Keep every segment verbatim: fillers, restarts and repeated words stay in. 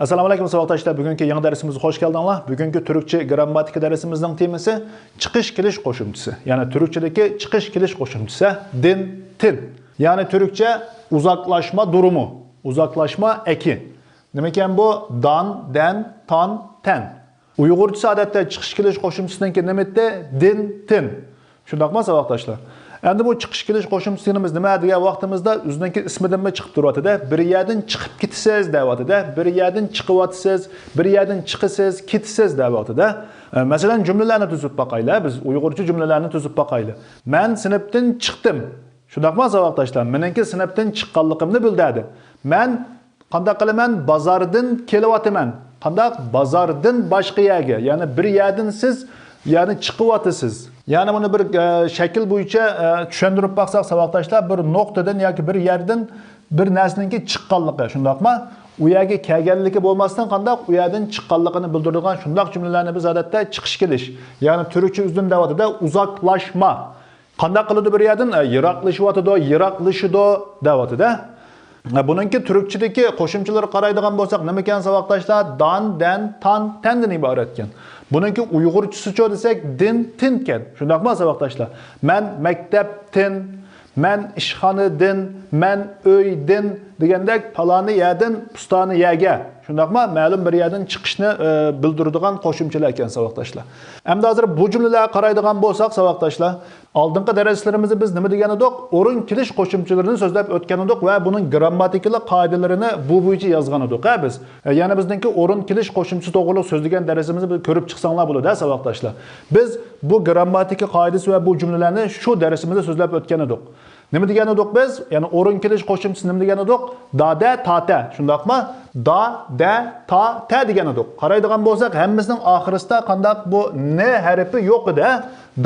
ئەسسالامۇ ئەلەيكۇم ساۋاقداشلار، بۈگۈنكى يېڭى دەرسىمىزگە خوش كەلدىڭلار. بۈگۈنكى تۈركچە گىرامماتىكا دەرسىمىزنىڭ تېمىسى چىقىش كېلىش قوشۇمچىسى، يەنى تۈركچىدىكى چىقىش كېلىش قوشۇمچىسى دىن، تىن. يەنى تۈركچە ئۇزاقلاشما دۇرۇمى، ئۇزاقلاشما ئەكى. نېمىكەن بۇ؟ دان، دەن، تان، تەن. ئۇيغۇرچىسى ئادەتتە چىقىش كېلىش قوشۇمچىسىنىڭكى نېمىتى؟ دىن، تىن. شۇنداقمۇ ساۋاقداشلار؟ ئەمدى بۇ چىقىش كېلىش قوشۇمچىسى دېگىنىمىز نېمە دېگەن ۋاقتىمىزدا ئۆزىنىڭكى ئىسمىدىنمۇ چىقىپ تۇرۇۋاتىدۇ. بىر يەردىن چىقىپ كېتىسىز دەۋاتىدۇ، بىر يەردىن چىقىۋاتىسىز، بىر يەردىن چىقىسىز، كېتىسىز دەۋاتىدۇ. ئە، مەسىلەن، جۈملىلەرنى تۈزۈپ باقايلى، بىز ئۇيغۇرچە جۈملىلەرنى تۈزۈپ باقايلى. مەن سىنىپتىن چىقتىم. شۇنداقمۇ ساۋاقداشلار؟ مېنىڭكى سىنىپتىن چىققانلىقىمنى بىلدۈردى. مەن قانداق قىلىمەن؟ بازاردىن كېلىۋاتىمەن. قانداق؟ بازاردىن باشقا يەرگە، يەنى بىر يەردىن سىز، يەنى چىقىۋاتىسىز. يەنى بۇنى بىر، ئە، شەكىل بويىچە، ئە، چۈشەندۈرۈپ باقساق ساۋاقداشلار، بىر نۇقتىدىن ياكى بىر يەردىن بىر نەرسىنىڭكى چىققانلىقى، شۇنداقمۇ؟ ئۇ يەرگە كەلگەنلىكى بولماستىن، قانداق ئۇ يەردىن چىققانلىقىنى بىلدۈرىدىغان شۇنداق جۈملىلەرنى بىز ئادەتتە چىقىش كېلىش، يەنى تۈركچە ئۆزىدىن دەۋاتىدۇ، ئۇزاقلاشما. قانداق قىلىدۇ بىر يەردىن؟ ئە، يىراقلىشىۋاتىدۇ، يىراقلىشىدۇ دەۋاتىدۇ. ئە، بۇنىڭكى تۈركچىدىكى قوشۇمچىلىرى قارايدىغان بولساق، نېمىكەن ساۋاقداشلار؟ دان، دەن، تان، تەندىن ئىبارەتكەن. بۇنىڭكى ئۇيغۇرچىسىچۇ دېسەك، دىن، تىنكەن. شۇنداقمۇ ساۋاقداشلار؟ مەن مەكتەپتىن، مەن ئىشخانىدىن، مەن ئۆيدىن دېگەندەك پالانى يەردىن پۇستانى يەرگە. شۇنداقمۇ؟ مەلۇم بىر يەردىن چىقىشنى، ئە، بىلدۈرىدىغان قوشۇمچىلار ئىكەن ساۋاقداشلار. ئەمدى ھازىر بۇ جۈملىلەرگە قارايدىغان بولساق ساۋاقداشلار، ئالدىنقى دەرسلىرىمىزدە بىز نېمە دېگەن ئىدۇق؟ ئورۇن كېلىش قوشۇمچىلىرىنى سۆزلەپ ئۆتكەن ئىدۇق ۋە بۇنىڭ گىرامماتىكىلىق قائىدىلىرىنى بۇ بويىچە يازغان ئىدۇق، ھە، بىز. ئە، يەنە بىزنىڭكى ئورۇن كېلىش قوشۇمچىسى توغرۇلۇق سۆزلىگەن دەرسىمىزنى بىر كۆرۈپ چىقساڭلار بولىدۇ، ھە، ساۋاقداشلار. بىز بۇ گىرامماتىكا قائىدىسى ۋە بۇ جۈملىلەرنى شۇ دەرسىمىزدە سۆزلەپ ئۆتكەن ئىدۇق. نېمە دېگەن ئىدۇق بىز؟ يەنى ئورۇن كېلىش قوشۇمچىسى نېمە دېگەن ئىدۇق؟ دادە، تاتە. شۇنداقمۇ؟ دا، دە، تا، تە دېگەن ئىدۇق. قارايدىغان بولساق، ھەممىسىنىڭ ئاخىرىسىدا قانداق بۇ ن ھەرپى يوق ئىدى.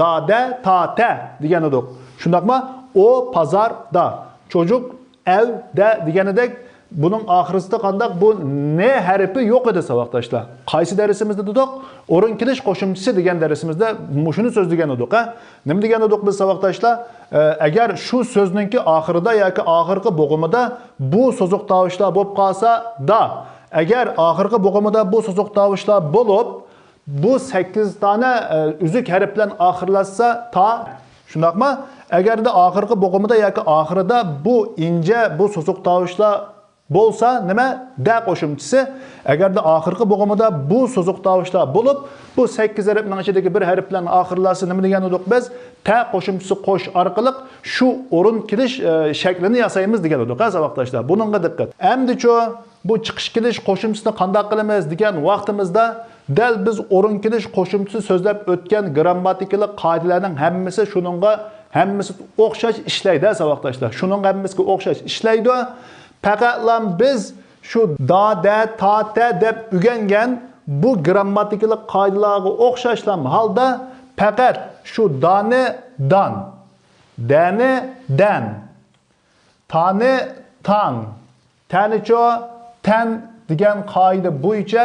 دادە، تاتە دېگەن ئىدۇق. شۇنداقمۇ؟ ئۇ پازاردا. چوجۇق ئەۋدە دېگىنىدەك، بۇنىڭ ئاخىرىسىدا قانداق بۇ ن ھەرپى يوق ئىدى، ساۋاقداشلار. قايسى دەرسىمىزدە دېدۇق؟ ئورۇن كېلىش قوشۇمچىسى دېگەن دەرسىمىزدە مۇشۇنى سۆزلىگەن ئىدۇق، ھە؟ نېمە دېگەن ئىدۇق بىز، ساۋاقداشلار؟ ئە، ئەگەر شۇ سۆزنىڭكى ئاخىرىدا ياكى ئاخىرقى بوغۇمىدا بۇ سوزۇق تاۋۇشلار بولۇپ قالسا، دا. ئەگەر ئاخىرقى بوغۇمىدا بۇ سوزۇق تاۋۇشلار بولۇپ، بۇ سەككىز دانە، ئە، ئۈزۈك ھەرپ بىلەن ئاخىرلاشسا، تا. شۇنداقمۇ؟ ئەگەردە ئاخىرقى بوغۇمىدا ياكى ئاخىرىدا بۇ ئىنجە، بۇ سوزۇق تاۋۇشلار بولسا، نېمە؟ دە قوشۇمچىسى. ئەگەردە ئاخىرقى بوغۇمىدا بۇ سوزۇق تاۋۇشلار بولۇپ، بۇ سەككىز ھەرپنىڭ ئىچىدىكى بىر ھەرپ بىلەن ئاخىرلاشسا، نېمە دېگەن ئىدۇق بىز؟ تە قوشۇمچىسى قوشۇش ئارقىلىق شۇ ئورۇن كېلىش، ئە، شەكلىنى ياسايمىز دېگەن ئىدۇق، ھە، ساۋاقداشلار. بۇنىڭغا دىققەت. ئەمدىچۇ؟ بۇ چىقىش كېلىش قوشۇمچىسىنى قانداق قىلىمىز دېگەن ۋاقتىمىزدا، دەل بىز ئورۇن كېلىش قوشۇمچىسى سۆزلەپ ئۆتكەن گىرامماتىكىلىق قائىدىلەرنىڭ ھەممىسى شۇنىڭغا، ھەممىسى ئوخشاش ئىشلەيدۇ، ساۋاقداشلار. شۇنىڭ ھەممىسىگە ئوخشاش ئىشلەيدۇ. پەقەتلا بىز شۇ دا، دە، تا، تە دەپ ئۆگەنگەن بۇ گىرامماتىكىلىق قائىدىلارغا ئوخشاشلا ھالدا پەقەت شۇ دانى دان، دەنى دەن، تانى تان، تەنىچۇ تەن دېگەن قائىدە بويىچە،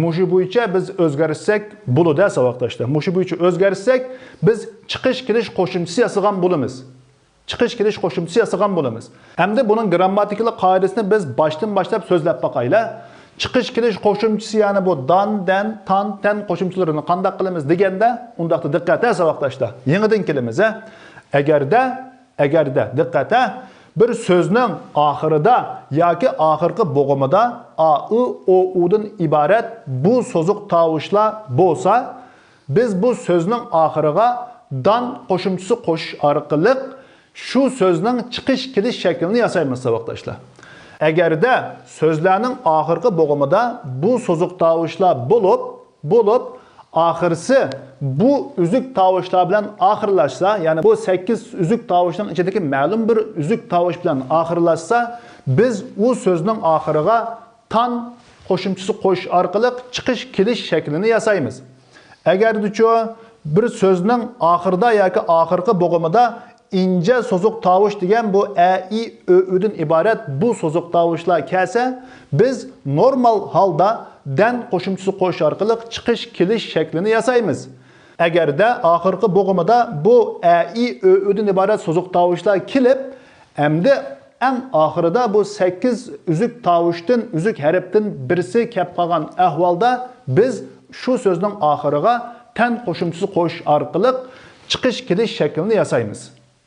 مۇشۇ بويىچە بىز ئۆزگەرتسەك بولىدۇ، ساۋاقداشلار. مۇشۇ بويىچە ئۆزگەرتسەك، بىز چىقىش كېلىش قوشۇمچىسى ياسىغان بولىمىز. چىقىش كېلىش قوشۇمچىسى ياسىغان بولىمىز. ئەمدى بۇنىڭ گىرامماتىكىلىق قائىدىسىنى بىز باشتىن باشلاپ سۆزلەپ باقايلى. چىقىش كېلىش قوشۇمچىسى، يەنى بۇ دان، دەن، تان، تەن قوشۇمچىلىرىنى قانداق قىلىمىز دېگەندە، ئۇنداقتا دىققەت، ھە، ساۋاقداشلار. يېڭىدىن كېلىمىز، ھە. ئەگەردە ئەگەردە، دىققەت ھە، بىر سۆزنىڭ ئاخىرىدا ياكى ئاخىرقى بوغۇمىدا ئا، ئۇ، ئو، ئۇدىن ئىبارەت بۇ سوزۇق تاۋۇشلار بولسا، بىز بۇ سۆزنىڭ ئاخىرىغا دان قوشۇمچىسى قوشۇش ئارقىلىق شۇ سۆزنىڭ چىقىش كېلىش شەكلىنى ياسايمىز، ساۋاقداشلار. ئەگەردە سۆزلەرنىڭ ئاخىرقى بوغۇمىدا بۇ سوزۇق تاۋۇشلار بولۇپ، بولۇپ، ئاخىرسى بۇ ئۈزۈك تاۋۇشلار بىلەن ئاخىرلاشسا، يەنى بۇ سەككىز ئۈزۈك تاۋۇشنىڭ ئىچىدىكى مەلۇم بىر ئۈزۈك تاۋۇش بىلەن ئاخىرلاشسا، بىز ئۇ سۆزنىڭ ئاخىرىغا تان قوشۇمچىسى قوشۇش ئارقىلىق چىقىش كېلىش شەكلىنى ياسايمىز. ئەگەردىچۇ بىر سۆزنىڭ ئاخىرىدا ياكى ئاخىرقى بوغۇمىدا ئىنجە سوزۇق تاۋۇش دېگەن بۇ ئە، ئى، ئۆ، ئۈدىن ئىبارەت بۇ سوزۇق تاۋۇشلار كەلسە، بىز نورمال ھالدا دەن قوشۇمچىسى قوشۇش ئارقىلىق چىقىش كېلىش شەكلىنى ياسايمىز. ئەگەردە ئاخىرقى بوغۇمىدا بۇ ئە، ئى، ئۆ، ئۈدىن ئىبارەت سوزۇق تاۋۇشلار كېلىپ، ئەمدى ئەڭ ئاخىرىدا بۇ سەككىز ئۈزۈك تاۋۇشتىن، ئۈزۈك ھەرپتىن بىرسى كەپ قالغان ئەھۋالدا، بىز شۇ سۆزنىڭ ئاخىرىغا تەن قوشۇمچىسى قوشۇش ئارقىلىق چىقىش كېلىش شەكلىنى ياسايمىز.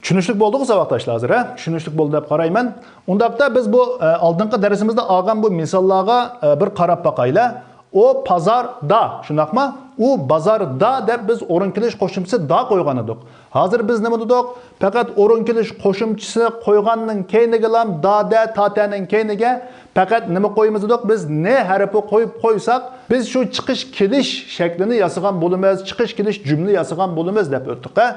چۈشىنىشلىك بولدىغۇ ساۋاقداشلار ھازىر، ھە؟ چۈشىنىشلىك بولدى دەپ قارايمەن. ئۇنداقتا بىز بۇ، ئە، ئالدىنقى دەرسىمىزدە ئالغان بۇ مىساللارغا، ئە، بىر قاراپ باقايلى. ئۇ پازاردا، شۇنداقمۇ؟ ئۇ بازاردا دەپ بىز ئورۇن كېلىش قوشۇمچىسى دا قويغان ئىدۇق. ھازىر بىز نېمە دېدۇق؟ پەقەت ئورۇن كېلىش قوشۇمچىسى قويغاندىن كېيىنىگىلا دا، دە، تا، تەنىڭ كەينىگە پەقەت نېمە قويىمىز دېدۇق؟ بىز نې ھەرپى قويۇپ قويساق، بىز شۇ چىقىش كېلىش شەكلىنى ياسىغان بولىمىز، چىقىش كېلىش جۈملە ياسىغان بولىمىز دەپ ئۆتتۇق، ھە؟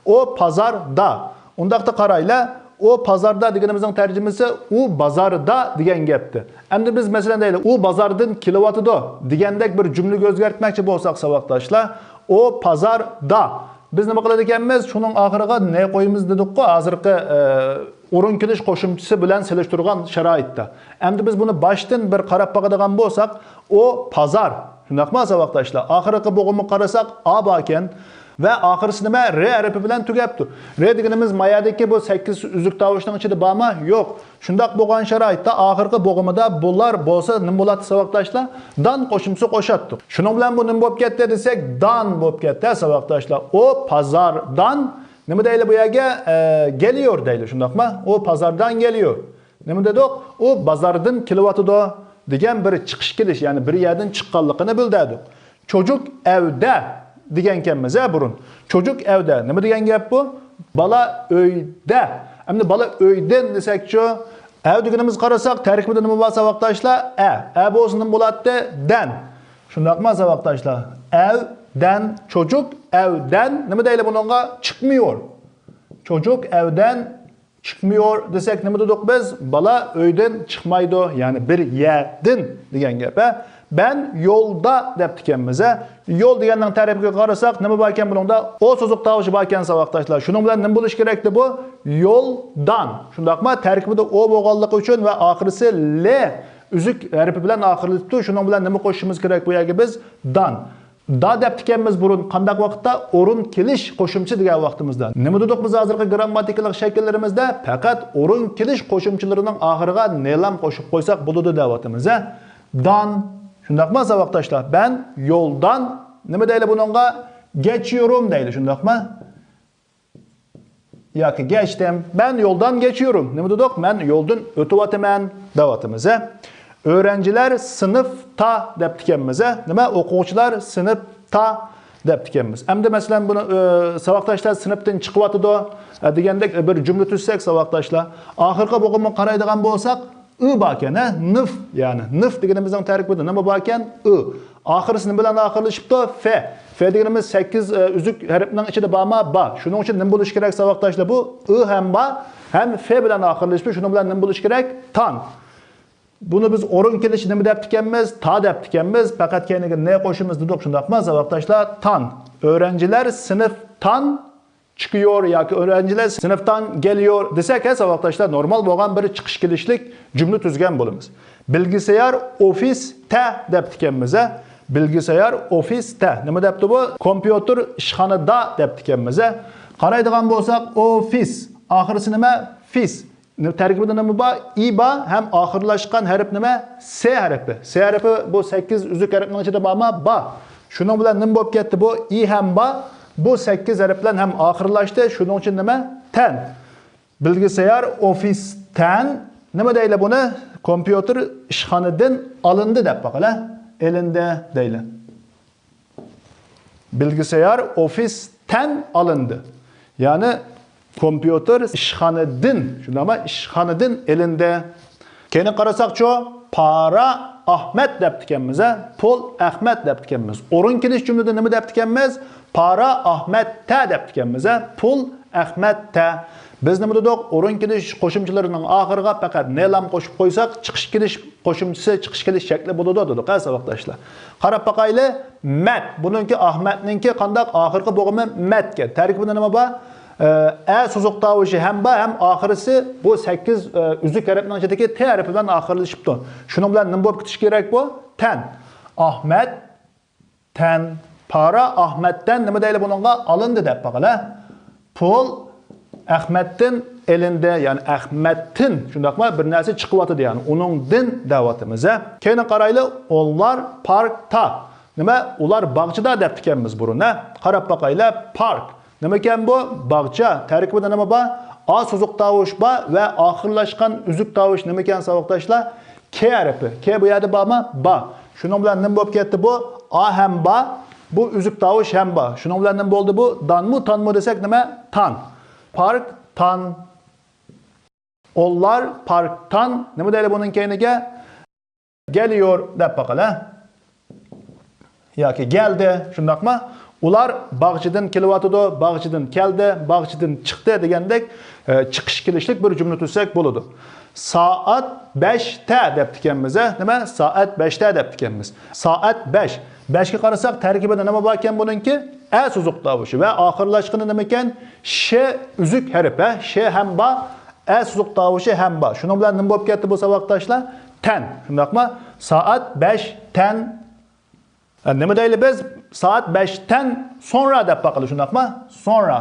ئۇ پازاردا. ئۇنداقتا قارايلى، ئۇ پازاردا دېگىنىمىزنىڭ تەرجىمىسى ئۇ بازاردا دېگەن گەپتى. ئەمدى بىز مەسىلەن دەيلى، ئۇ بازاردىن كېلىۋاتىدۇ دېگەندەك بىر جۈملىگە ئۆزگەرتمەكچى بولساق ساۋاقداشلار، ئۇ پازاردا. بىز نېمە قىلىدىكەنمىز؟ شۇنىڭ ئاخىرىغا نې قويىمىز دېدۇققۇ، ھازىرقى، ئە، ئورۇن كېلىش قوشۇمچىسى بىلەن سېلىشتۇرغان شارائىتتا. ئەمدى بىز بۇنى باشتىن بىر قاراپ باقىدىغان بولساق، ئۇ پازار. شۇنداقمۇ ساۋاقداشلار؟ ئاخىرقى بوغۇمغا قارىساق، ئا باركەن. ۋە ئاخىرسى نېمە؟ رې ھەرپى بىلەن تۈگەپتۇ. رې دېگىنىمىز مايادىكى بۇ سەككىز ئۈزۈك تاۋۇشنىڭ ئىچىدە بارمۇ؟ يوق. شۇنداق بولغان شارائىتتا ئاخىرقى بوغۇمىدا بۇلار بولسا نېمە بولاتتى ساۋاقداشلار؟ دان قوشۇمچىسى قوشاتتۇق. شۇنىڭ بىلەن بۇ نېمە بولۇپ كەتتى دېسەك، دان بولۇپ كەتتى ساۋاقداشلار. ئۇ پازاردان نېمە دەيلى بۇ يەرگە؟ ئە، گېلىيور دەيلى، شۇنداقمۇ؟ ئۇ پازاردان گېلىيور. نېمە دېدۇق؟ ئۇ بازاردىن كېلىۋاتىدۇ دېگەن بىر چىقىش كېلىش، يەنى بىر يەردىن چىققانلىقىنى بىلدۈردۇق. چوجۇك ئەۋدە دېگەنكەنمىز ھە بۇرۇن. چوجۇك ئەۋدە. نېمە دېگەن گەپ بۇ؟ بالا ئۆيدە. ئەمدى بالا ئۆيدىن دېسەكچۇ؟ ئەۋ دېگىنىمىز قارىساق، تەركىبىدە نېمە بار ساۋاقداشلار؟ ئە. ئە بولسا نېمە بولاتتى؟ دەن. شۇنداقمۇ ساۋاقداشلار؟ ئەۋدەن، چوجۇك ئەۋدەن نېمە دەيلى بۇنىڭغا؟ چىقمىيور. چوجۇك ئەۋدەن چىقمىيور دېسەك نېمە دېدۇق بىز؟ بالا ئۆيدىن چىقمايدۇ، يەنى بىر يەردىن دېگەن گەپ، ھە؟ بەن يولدا دەپتىكەنمىز، ھە؟ يول دېگەننىڭ تەرىپىگە قارىساق نېمە باركەن بۇنىڭدا؟ ئو سوزۇق تاۋۇشى باركەن ساۋاقداشلار. شۇنىڭ بىلەن نېمە بولۇشى كېرەكتى بۇ؟ يولدان. شۇنداقمۇ؟ تەركىبىدە ئو بولغانلىقى ئۈچۈن ۋە ئاخىرىسى لې ئۈزۈك ھەرپى بىلەن ئاخىرلىشىپتۇ. شۇنىڭ بىلەن نېمە قوشۇشىمىز كېرەك بۇ يەرگە بىز؟ دان. دا دەپتىكەنمىز بۇرۇن، قانداق ۋاقىتتا؟ ئورۇن كېلىش قوشۇمچە دېگەن ۋاقتىمىزدا. نېمە دېدۇق بىز ھازىرقى گىرامماتىكىلىق شەكىللىرىمىزدە؟ پەقەت ئورۇن كېلىش قوشۇمچىلىرىنىڭ ئاخىرىغا نېلام قوشۇپ قويساق بولىدۇ دەۋاتىمىز، ھە؟ دان. شۇنداقمۇ ساۋاقداشلار؟ بەن يولدان نېمە دەيلى بۇنىڭغا؟ گېچىيورۇم دەيلى، شۇنداقمۇ؟ ياكى گەچتىم. مەن يولدان گېچىيورۇم. نېمە دېدۇق؟ مەن يولدىن ئۆتۈۋاتىمەن دەۋاتىمىز، ھە؟ ئۆرەنجىلەر سىنىفتا دەپتىكەنمىز، ھە؟ نېمە؟ ئوقۇغۇچىلار سىنىپتا دەپتىكەنمىز. ئەمدى مەسىلەن بۇنى، ئە، ساۋاقداشلار سىنىپتىن چىقىۋاتىدۇ، ئە، دېگەندەك بىر جۈملە تۈزسەك ساۋاقداشلار. ئاخىرقى بوغۇمغا قارايدىغان بولساق، ئى باركەن، ھە؟ نىف، يەنى نىف دېگىنىمىزنىڭ تەركىبىدە نېمە باركەن؟ ئى. ئاخىرىسى نېمە بىلەن ئاخىرلىشىپتۇ؟ فې. فې دېگىنىمىز سەككىز، ئە، ئۈزۈك ھەرپنىڭ ئىچىدە بارما؟ بار. شۇنىڭ ئۈچۈن نېمە بولۇشى كېرەك ساۋاقداشلار؟ بۇ ئى ھەم بار، ھەم فې بىلەن ئاخىرلىشىپتۇ. شۇنىڭ بىلەن نېمە بولۇشى كېرەك؟ تان. بۇنى بىز ئورۇن كېلىشى نېمە دەپتىكەنمىز؟ تا دەپتىكەنمىز. پەقەت كەينىگە نې قوشىمىز دېدۇق، شۇنداقمۇ ساۋاقداشلار؟ تان. ئۆرەنجىلەر سىنىپتان چىقىيور ياكى ئۆرەنجىلەر سىنىپتان گېلىيور دېسەك، ھە، ساۋاقداشلار، نورمال بولغان بىر چىقىش كېلىشلىك جۈملە تۈزگەن بولىمىز. بىلگىسيار ئوفىستە دەپتىكەنمىز، ھە. بىلگىسيار ئوفىستە. نېمە دەپتۇ بۇ؟ كومپيۇتېر ئىشخانىدا دەپتىكەنمىز، ھە. قارايدىغان بولساق، ئوفىس. ئاخىرىسى نېمە؟ فىس. تەركىبىدە نېمە بار؟ ئى بار ھەم ئاخىرلاشقان ھەرپ نېمە؟ سې ھەرپى. سې ھەرپى بۇ سەككىز ئۈزۈك ھەرپنىڭ ئىچىدە بارما؟ بار. شۇنىڭ بىلەن نېمە بولۇپ كەتتى بۇ؟ ئى ھەم بار. بۇ سەككىز ھەرپ بىلەن ھەم ئاخىرلاشتى. شۇنىڭ ئۈچۈن نېمە؟ تەن. بىلگىسيار ئوفىستەن. نېمە دەيلى بۇنى؟ كومپيۇتېر ئىشخانىدىن ئالىندى دەپ باقىلى. ئېلىندى دەيلى. بىلگىسيار ئوفىستەن ئالىندى. يەنى كومپيۇتېر ئىشخانىدىن، شۇنداقمۇ؟ ئىشخانىدىن ئېلىندى. كېيىن قارىساقچۇ، پارا ئەخمەت دەپتىكەنمىز، ھە؟ پۇل ئەخمەت دەپتىكەنمىز. ئورۇن كېلىش جۈملىدە نېمە دەپتىكەنمىز؟ پارا ئەخمەتتە دەپتىكەنمىز، ھە؟ پۇل ئەخمەتتە. بىز نېمە دېدۇق؟ ئورۇن كېلىش قوشۇمچىلىرىنىڭ ئاخىرىغا پەقەت نېلام قوشۇپ قويساق، چىقىش كېلىش قوشۇمچىسى، چىقىش كېلىش شەكلى بولىدۇ دېدۇق، ھە، ساۋاقداشلار. قاراپ باقايلى. مەت. بۇنىڭكى، ئەخمەتنىڭكى قانداق؟ ئاخىرقى بوغۇمى مەتكەن. تەركىبىدە نېمە بار؟ ئە، ئە سوزۇق تاۋۇشى ھەم بار، ھەم ئاخىرىسى بۇ سەككىز، ئە، ئۈزۈك ھەرپنىڭ ئىچىدىكى تې ھەرپى بىلەن ئاخىرلىشىپتۇ. شۇنىڭ بىلەن نېمە بولۇپ كېتىشى كېرەك بۇ؟ تەن. ئەخمەت تەن. پارا ئەخمەتتەن نېمە دەيلى بۇنىڭغا؟ ئالىندى دەپ باقىلى. پۇل ئەخمەتتىن ئېلىندى، يەنى ئەخمەتتىن، شۇنداقمۇ، بىر نەرسە چىقىۋاتىدۇ، يەنى ئۇنىڭدىن دەۋاتىمىز، ھە. كېيىن قارايلى، ئۇلار پاركتا. نېمە؟ ئۇلار باغچىدا دەپتىكەنمىز بۇرۇن، ھە. قاراپ باقايلى، پارك. نېمىكەن بۇ؟ باغچە. تەركىبىدە نېمە بار؟ ئا سوزۇق تاۋۇش بار ۋە ئاخىرلاشقان ئۈزۈك تاۋۇش نېمىكەن، ساۋاقداشلار؟ كې ھەرپى. كې بۇ يەردە بارمۇ؟ بار. شۇنىڭ بىلەن نېمە بولۇپ كەتتى بۇ؟ ئا ھەم بار، بۇ ئۈزۈك تاۋۇش ھەم بار. شۇنىڭ بىلەن نېمە بولدى بۇ؟ دانمۇ، تانمۇ دېسەك نېمە؟ تان. پارك، تان. ئۇلار پاركتان. نېمە دەيلى بۇنىڭ كەينىگە؟ گېلىيور دەپ باقىلى. ياكى گەلدى، شۇنداقمۇ؟ ئۇلار باغچىدىن كېلىۋاتىدۇ، باغچىدىن كەلدى، باغچىدىن چىقتى دېگەندەك، ئە، چىقىش كېلىشلىك بىر جۈملە تۈزسەك بولىدۇ. سائەت بەشتە دەپتىكەنمىز، ھە؟ نېمە؟ سائەت بەشتە دەپتىكەنمىز. سائەت بەش. بەشكە قارىساق، تەركىبىدە نېمە باركەن بۇنىڭكى؟ ئە سوزۇق تاۋۇشى ۋە ئاخىرلاشقىنى نېمىكەن؟ ش ئۈزۈك ھەرپ، ھە؟ ش ھەم بار، ئە سوزۇق تاۋۇشى ھەم بار. شۇنىڭ بىلەن نېمە بولۇپ كەتتى بۇ، ساۋاقداشلار؟ تەن. شۇنداقمۇ؟ سائەت بەشتەن. ئە، نېمە دەيلى بىز؟ سائەت بەشتەن سونرا دەپ باقىلى، شۇنداقمۇ؟ سونرا.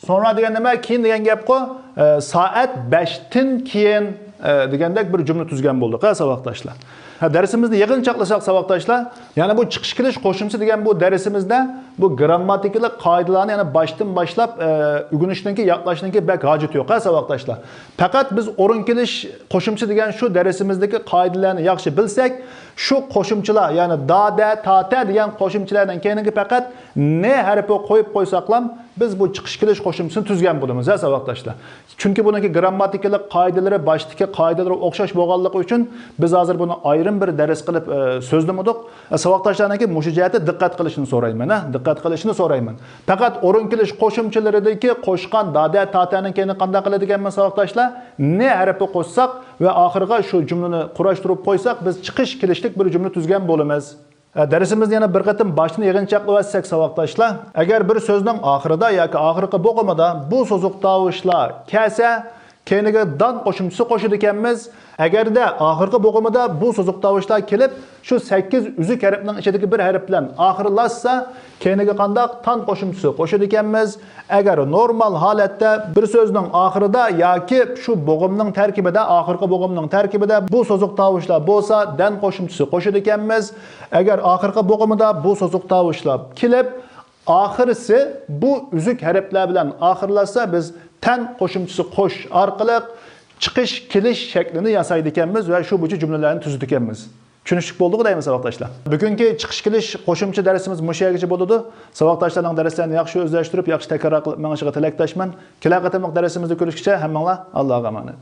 سونرا دېگەن نېمە؟ كېيىن دېگەن گەپقۇ. ئە، سائەت بەشتىن كېيىن، ئە، دېگەندەك بىر جۈملە تۈزگەن بولدۇق، ھە، ساۋاقداشلار. ھە، دەرسىمىزنى يىغىنچاقلىساق، ساۋاقداشلار، يەنى بۇ چىقىش كېلىش قوشۇمچىسى دېگەن بۇ دەرسىمىزدە بۇ گىرامماتىكىلىق قائىدىلەرنى يەنە باشتىن باشلاپ، ئە، ئۆگىنىشنىڭكى، ياقلاشنىڭكى بەك ھاجىتى يوق، ھە، ساۋاقداشلار. پەقەت بىز ئورۇن كېلىش قوشۇمچىسى دېگەن شۇ دەرسىمىزدىكى قائىدىلەرنى ياخشى بىلسەك، شۇ قوشۇمچىلار، يەنى دادە، تاتە دېگەن قوشۇمچىلارنىڭ كەينىگە پەقەت نې ھەرپى قويۇپ قويساقلام، بىز بۇ چىقىش كېلىش قوشۇمچىسىنى تۈزگەن بولىمىز، ھە، ساۋاقداشلار. چۈنكى بۇنىڭكى گىرامماتىكىلىق قائىدىلىرى، باشتىكى قائىدىلىرى ئوخشاش بولغانلىقى ئۈچۈن، بىز ھازىر بۇنى ئايرىم بىر دەرس قىلىپ، ئە، سۆزلىمىدۇق. ئە، ساۋاقداشلارنىڭكى مۇشۇ جەھەتتە دىققەت قىلىشىنى سورايمەن، ھە، دىققەت قىلىشىنى سورايمەن. پەقەت ئورۇن كېلىش قوشۇمچىلىرىدىكى قوشقان دادە، تاتەنىڭ كەينىگە قانداق قىلىدىكەنمىز، ساۋاقداشلار؟ نې ھەرپى قوشساق ۋە ئاخىرىغا شۇ جۈملىنى قۇراشتۇرۇپ قويساق، بىز چىقىش كېلىشلىك بىر جۈملە تۈزگەن بولىمىز. ئە، دەرسىمىزنى يەنە بىر قېتىم باشتىن يىغىنچاقلىۋەتسەك، ساۋاقداشلار، ئەگەر بىر سۆزنىڭ ئاخىرىدا ياكى ئاخىرقى بوغۇمىدا بۇ سوزۇق تاۋۇشلار كەلسە، كەينىگە دان قوشۇمچىسى قوشىدىكەنمىز. ئەگەردە ئاخىرقى بوغۇمىدا بۇ سوزۇق تاۋۇشلار كېلىپ، شۇ سەككىز ئۈزۈك ھەرپنىڭ ئىچىدىكى بىر ھەرپ بىلەن ئاخىرلاشسا، كەينىگە قانداق؟ تان قوشۇمچىسى قوشىدىكەنمىز. ئەگەر نورمال ھالەتتە بىر سۆزنىڭ ئاخىرىدا ياكى شۇ بوغۇمنىڭ تەركىبىدە، ئاخىرقى بوغۇمنىڭ تەركىبىدە بۇ سوزۇق تاۋۇشلار بولسا، دەن قوشۇمچىسى قوشىدىكەنمىز. ئەگەر ئاخىرقى بوغۇمىدا بۇ سوزۇق تاۋۇشلار كېلىپ، ئاخىرسى بۇ ئۈزۈك ھەرپلەر بىلەن ئاخىرلاشسا، بىز تەن قوشۇمچىسى قوش ئارقىلىق چىقىش كېلىش شەكلىنى ياسايدىكەنمىز ۋە شۇ بويىچە جۈملىلەرنى تۈزىدىكەنمىز. چۈشىنىشلىك بولدىغۇ دەيمەن، ساۋاقداشلار. بۈگۈنكى چىقىش كېلىش قوشۇمچە دەرسىمىز مۇشۇ يەرگىچە بولىدۇ. ساۋاقداشلارنىڭ دەرسلەرنى ياخشى ئۆزلەشتۈرۈپ، ياخشى تەكرار قىلىپ مېڭىشىغا تىلەكداشمەن. كېلەر قېتىملىق دەرسىمىزدە كۆرۈشكىچە ھەممىڭلار ئاللاغا ئامانەت.